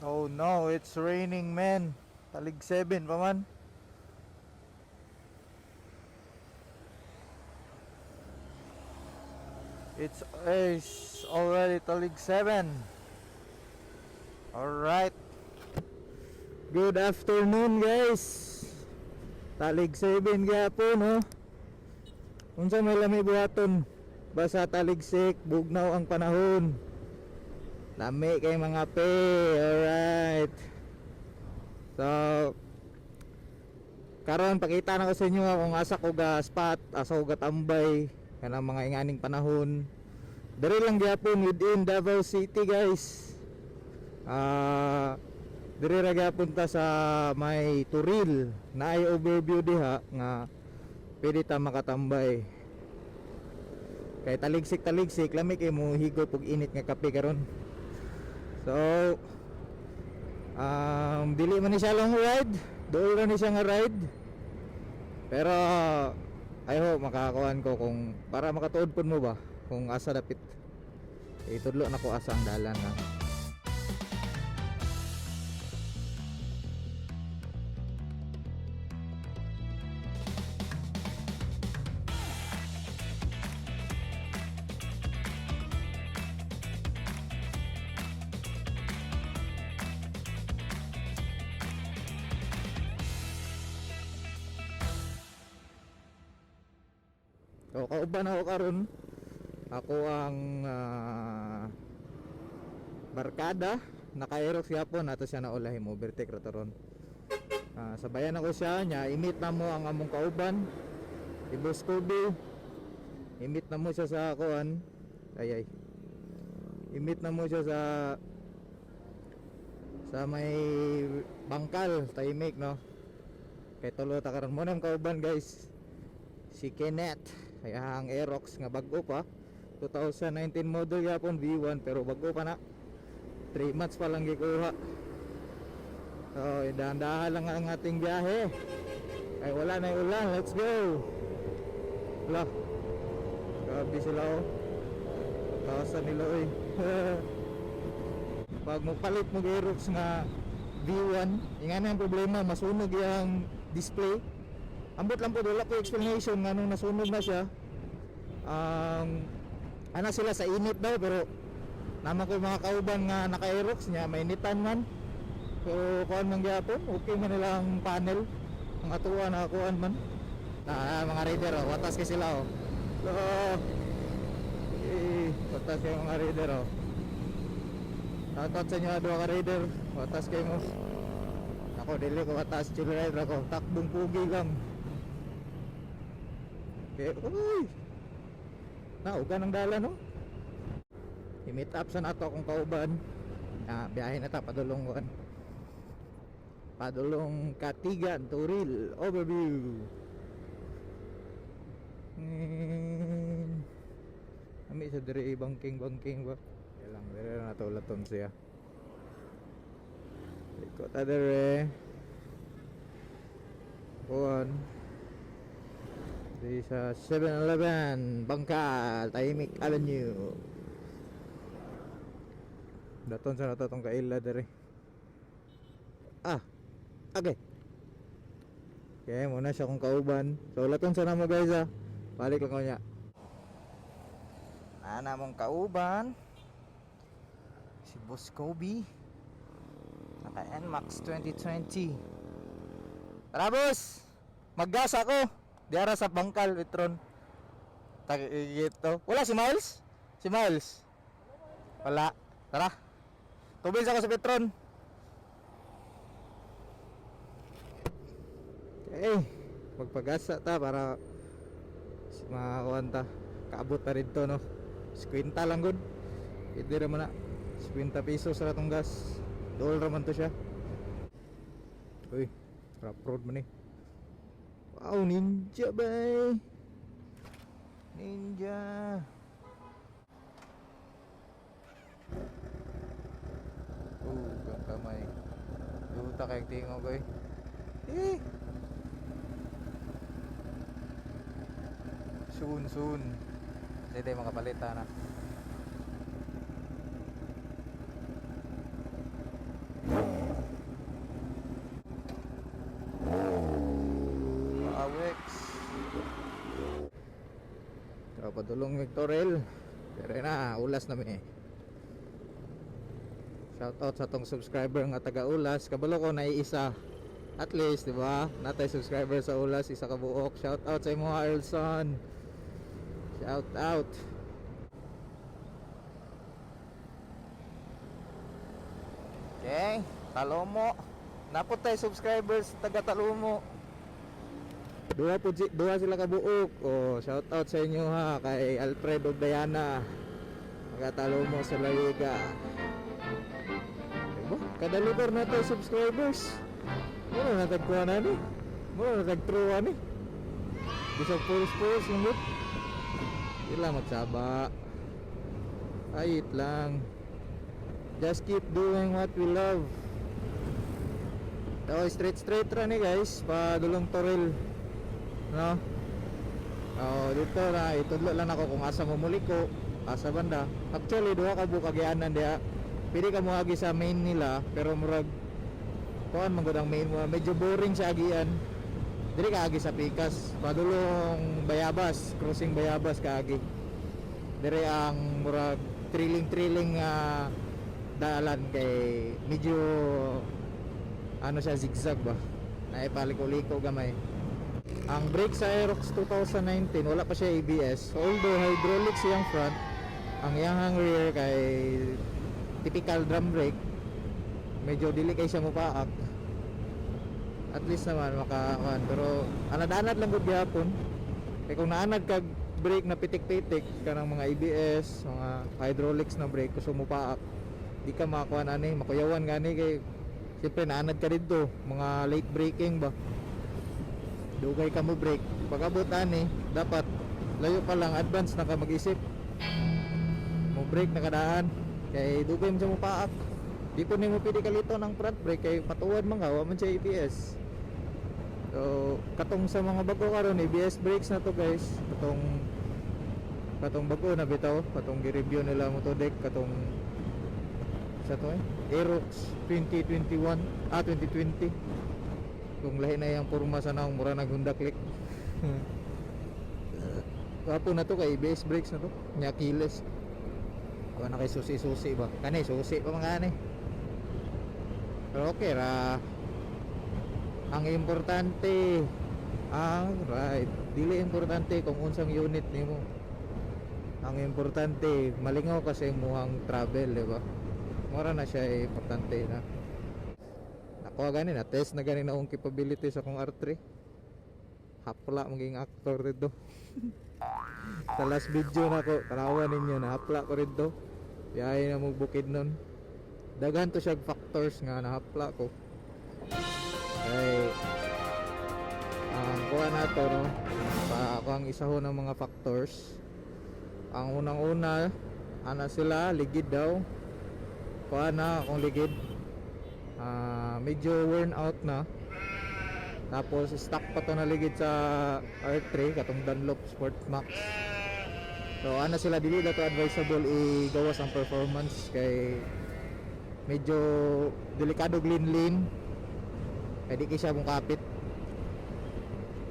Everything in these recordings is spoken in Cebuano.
Oh no, it's raining, man. Talig 7 pa man. It's already talig 7. Alright. Good afternoon, guys. Talig 7 gyapon, no. Unsa may lami buhaton? Basta taligsik, bugnaw ang panahon. Lami kay mga pe. Alright. So karon pakita na ko sa inyo kung asa ko ga spot, asa ko ga tambay kanang mga inganing panahon. Diri lang gyapon within Davao City, guys. Diri ra gyapon ta sa may Turil, naay overview diha nga pwede ta makatambay. Kay taligsik taligsik, lami kay mo higop og init nga kape karon. So dili man ni siya long ride, dool ra ni siya nga ride. Pero I hope makakuan ko kung para makatuod pud mo ba kung asa dapit. Itudlo na ko asa ang dalan ha. So kauban ako karon. Ako ang barkada naka-Aerox gyapon ato siya na ulahi mo overtake ra to ron. Sabayan ako siya nya, i-meet na mo ang among kauban. Si Boss Kobe. I-meet na mo siya sa kuan. Ay ay. I-meet na mo siya sa may Bangkal, tahimik, no. Kay tulo ta karon mo nang kauban, guys. Si Kenneth. Ay ang Aerox nga bag-o pa. 2019 model yapon, V1, pero bag-o pa na. 3 months pa lang gikuha. So, dahan-dahan lang ang ating biyahe. Ay wala na yung ulan. Let's go. Wala. Grabe sila oh. Tawasan nila oy. Pag mo palit mo Aerox nga V1, ingana ang problema, masunog yung display. Ambot lang po, wala ko explanation nga nung nasunog na siya. Ang ana sila sa init daw, pero naman ko mga kauban nga naka-Aerox niya, mainitan man. So kuan man gyapon, okay man nila ang panel. Ang atuwa na kuan man. Na mga rider oh, watas kay sila oh. So eh, watas kay mga rider oh. Shoutout sa inyo duha ka rider, watas kay mo. Ako dili ko watas, chill rider ako, takbong pugi lang. Okay, uy. Nauga ng dala, no. I-meet up sa nato akong kauban. Na biyahe na ta padulong kuan. Padulong Catigan, Turil, overview. Ami sa diri bangking bangking ba. Kailang diri na nato laton siya. Ikot ta diri. Kuan. Diri sa 7-Eleven, Bangkal, Tahimik Avenue. Daton sa nato tong kaila diri. Ah. Okay. Okay, muna siya kung kauban. So laton sa namo, guys, ah. Balik lang ko niya. Ana mong kauban. Si Boss Kobe. Naka NMAX 2020. Tara, boss! Maggas ako. Diara sa Bangkal, Petron. Tagigito. Wala si Miles? Si Miles? Wala. Tara. Tubig ako sa Petron. Okay. Magpagasa ta para makakuan ta. Kaabot ta rito, no. 50 lang gud. Pwede ra man na. 50 pesos ra tong gas. Dool ra man to siya. Uy, rough road man eh. Wow, Ninja bay. Ninja. Oh, gang kamay. Duta kay tingog oy. Eh. Soon, soon. Hindi tayo makapalit na. padulong mig Toril. Pero na, Ulas na mi. Shout out sa atong subscriber nga taga Ulas. Kabalo ko na isa. At least, di ba? Natay subscriber sa Ulas, isa ka buok. Shout out sa imo, Erlson. Shout out. Okay, Talomo. Napot tay subscribers taga Talomo. Duha po duha sila ka buok. Oh, shout out sa inyo ha, kay Alfred ug Diana. Taga Talomo sa Lariga. Diba? Kada lugar na tayo subscribers. Muna na tagkuha na ni. Muna na tagtruwa ni. Bisag pulos-pulos ngunit. Di lang magsaba. Ayit lang. Just keep doing what we love. Okay, straight straight ra ni, guys, padulong Toril. No? Oh, dito na itudlo lang ako kung asa mo muliko, asa banda. Actually, duha ka buok agianan diha. Pwede ka moagi sa main nila, pero murag kuan man gud ang main mo, medyo boring sa agian. Dili ka agi sa pikas, padulong Bayabas, crossing Bayabas ka agi. Dire ang murag thrilling thrilling nga dalan kay medyo ano siya, zigzag ba. Naipaliko-liko gamay. Ang brake sa Aerox 2019, wala pa siya ABS. Although hydraulic siyang front, ang iyang rear kay typical drum brake. Medyo dili kay siya mupaak. At least naman maka kuan, pero anad-anad lang gud gihapon. Kay kung naanad kag brake na pitik-pitik kanang mga ABS, mga hydraulics na brake, kusog mupaak. Di ka makakuan ani, makuyawan gani kay siyempre naanad ka didto, mga late braking ba. Dugay ka mo brake. Pag abot ani, dapat layo pa lang, advance na ka mag-isip. Mo brake na kadaan kay dugay mo siya mo paak. Di po nimo pwede kalito ng front brake kay patuwad man ka, wa man siya ABS. So katong sa mga bago karon, ABS brakes na to, guys. Katong bago na bitaw, katong gi-review nila Motodec, katong sa to eh Aerox 2021, ah, 2020. Kung lahi na yung porma sa naong, mura nag Honda Click. Gwapo na to kay ABS brakes na to nya, keyless. Wala na kay susi-susi ba, kani susi pa mga ani, pero okay ra. Ang importante ang ride, dili importante kung unsang unit nimo. Ang importante malingaw kasi imuhang travel, di ba? Mura na siya eh, importante na ako gani na test na gani na akong capability sa akong R3. Hapla maging actor dito sa last video na ko. Tanawan ninyo na hapla ko rito, biyahe na mo bukid nun. Daghan to siya factors nga nahapla ko kay ang kuha na to, no, pa ako ang isa ho ng mga factors. Ang unang una ana sila, ligid daw. Kuha na akong ligid. Ah, medyo worn out na, tapos stock pa to na ligid sa R3, katong Dunlop Sport Max. So ana sila, dili na to advisable igawas ang performance kay medyo delikado linlin kay di kay siya mong kapit.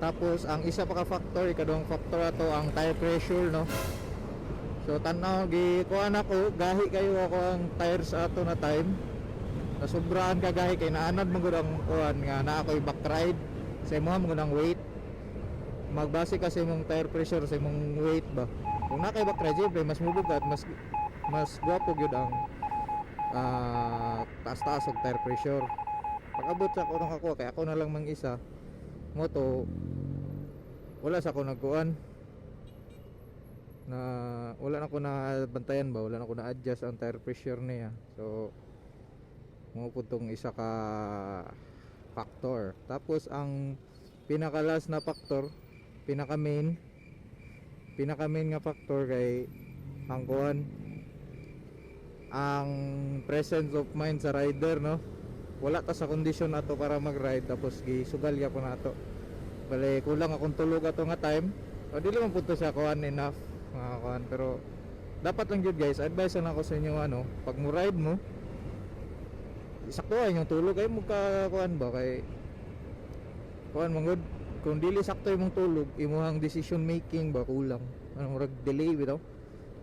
Tapos ang isa pa ka factor, ikaduhang factor ato, ang tire pressure, no? So tanaw, gi kuan ako, gahi kayo ako ang tires ato na time. Nasubraan ka gahi kay naanad man gud ang kuan nga naa ko'y back ride sa imuha man gud ang weight. Magbase kasi imong tire pressure sa imong weight ba. Kung naa kay back ride, syempre mas mubugat, mas mas gwapo gyud ang taas-taas og tire pressure. Pag abot sa ako nung ako kay ako na lang mang isa moto, wala sa ako nagkuan na wala na ko na bantayan ba, wala na ko na adjust ang tire pressure niya. So mo pud tong isa ka factor. Tapos ang pinaka last na factor, pinaka main nga factor kay ang kuan, ang presence of mind sa rider, no? Wala ta sa kondisyon ato para mag-ride, tapos gisugal gyapon nato. Bale kulang akong tulog ato nga time o dili man pud to siya kuan enough mga kuan, pero dapat lang jud, guys, advice lang ako sa inyo, ano, pag mo ride mo, sakto ay yung tulog ay mo ka kuan ba, kay kuan man gud, kung dili sakto imong tulog, imuhang decision making ba kulang. Ano, murag delay bitaw.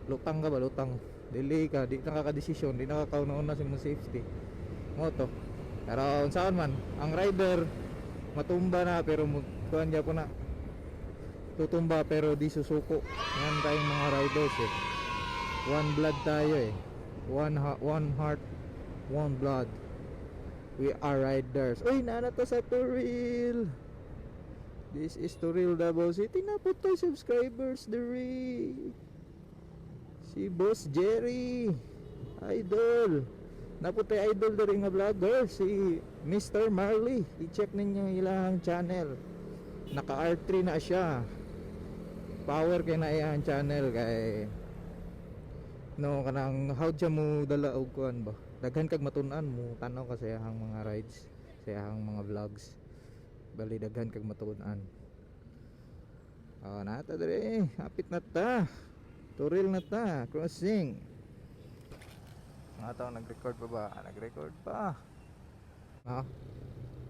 Lutang ka ba, lutang. Delay ka, di na ka desisyon, di na ka kauna-una sa imong safety. Mo to. Pero unsaon man, ang rider matumba na pero kuan gyapon na, tutumba pero di susuko. Yan tayong mga riders eh. One blood tayo eh. One heart, one blood. We are riders. Uy, naa na to sa Toril. This is Toril, Davao City. Na po to subscribers diri. Si Boss Jerry. Idol. Naputay idol diri nga vlogger si Mr. Marley. I-check ninyo ilang channel. Naka R3 na siya. Power kay na iyang channel kay no kanang how siya mo dala og kuan ba. Daghan kag matun-an mo tan-aw ka sa iyang mga rides, sa iyang mga vlogs. Bali daghan kag matun-an. Oh, nata dire, hapit na ta. Toril na ta, crossing. Mga tao, nag-record pa ba? Ah, nag-record pa. Ha?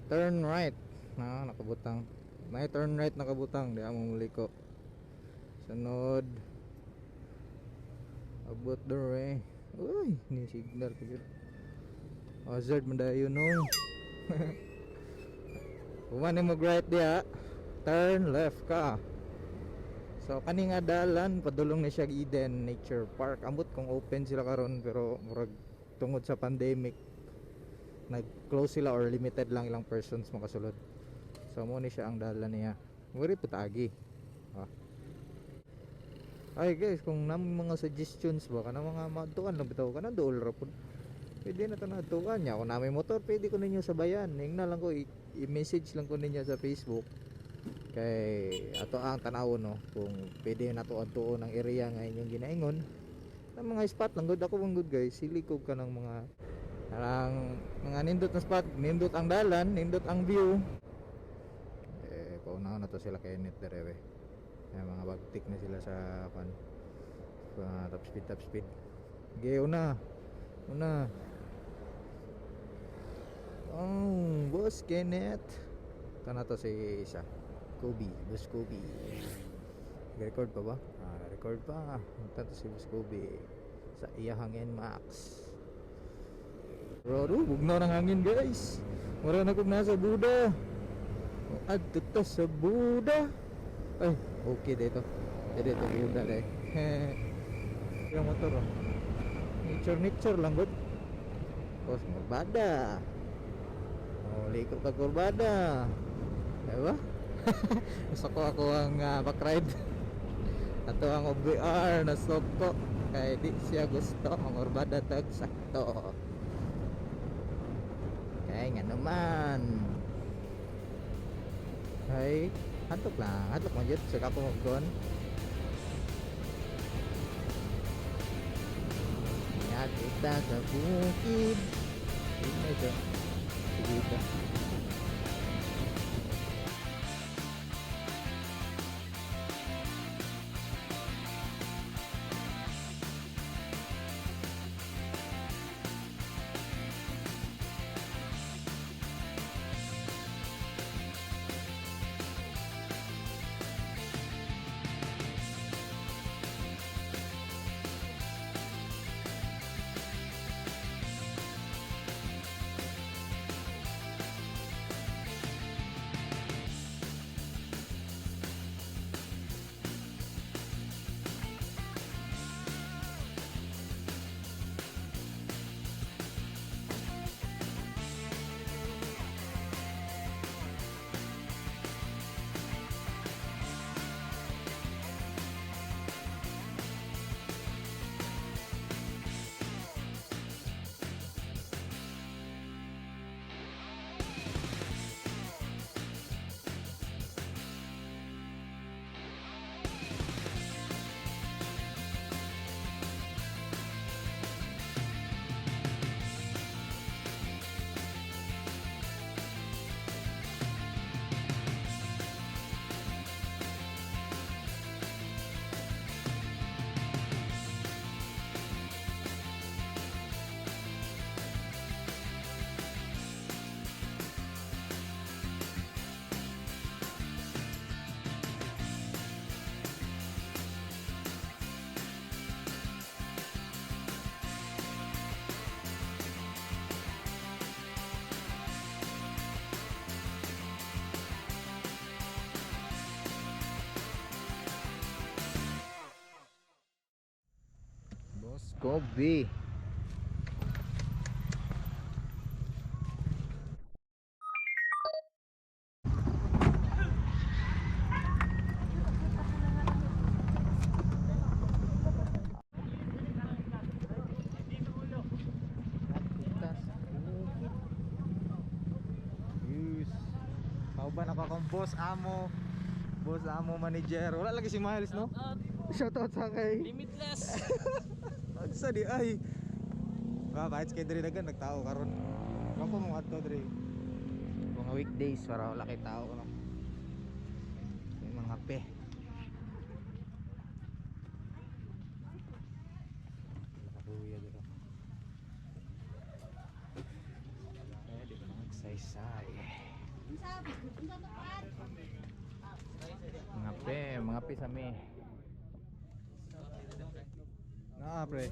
Turn right. Na, nakabutang. May turn right nakabutang, di amo muliko. Sunod. Abot dere. Uy, ni signal pa jud. Hazard man dayon no. Human mo right diha. Turn left ka. So kani nga dalan padulong ni siya Eden Nature Park. Ambot kung open sila karon, pero murag tungod sa pandemic nag-close sila or limited lang ilang persons makasulod. So mo ni siya ang dalan niya. Muri putagi. Ah. Ay guys, kung nam mga suggestions ba kana mga maadtuan lang bitaw kana dool ra pud. Pwede na to naadtuan niya. Kung nami motor, pwede ko ninyo sabayan. Ning na lang ko i-message lang ko ninyo sa Facebook. Kay ato ang tanawon no kung pwede na to adtuon ang area nga inyong ginaingon. Ang mga spot lang gud ako man gud guys, sili ko ka ng mga parang mga nindot na spot, nindot ang dalan, nindot ang view. Eh, pauna na to sila kay net dere we. Ay, mga bagtik na sila sa kan. Top speed, top speed. Okay, una. Una. Oh, Boss Kenneth. Ito na to si isa. Kobe, Boss Kobe. Record pa ba? Ah, record pa. Ito to si Boss Kobe sa iyahang NMAX. Roro, bugnaw ng hangin guys. Mura na kog nasa Buda. Adto ta sa Buda. Ay, okay dito. Dito Buda dai. Yung motor oh. Nature nature lang gud. Oh, kurbada. Oh, liko ka kurbada. Diba? Gusto ko ako ang back ride. Ato ang OBR na soko kay di siya gusto ang kurbada tag sakto. Kay nga naman. Ay, hadlok lang, hadlok man jud sa ako magkuan. Kita sa bukid. Sige siya. Sige ka. Kobe. Kita sa bukid. Yes. Kauban ako akong boss amo. Boss amo manager. Wala lagi si Miles, no? Shout out sa kay. Limitless. Sa di ay. Ba, kahit kay diri dagan nagtao karon. Kapo mo adto diri. Mga weekdays para wala kay tao, no. May mga pe. Nakakuya dito. Eh, di ba nagsaysay? Mga pe sa mi. Naa pre.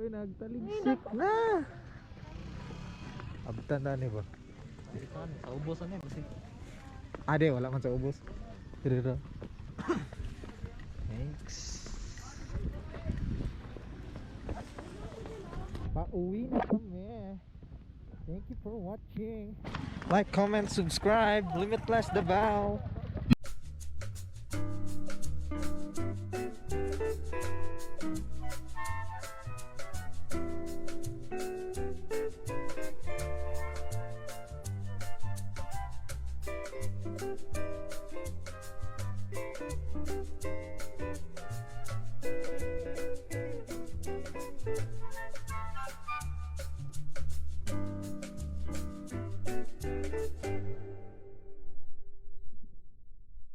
Uy, nagtaligsik na. Abtan na ni ba? Sa ubos ano kasi. Ade, wala man sa ubos. Diri ra. Thanks. Pauwi na kami. Thank you for watching. Like, comment, subscribe. Limitless Davao.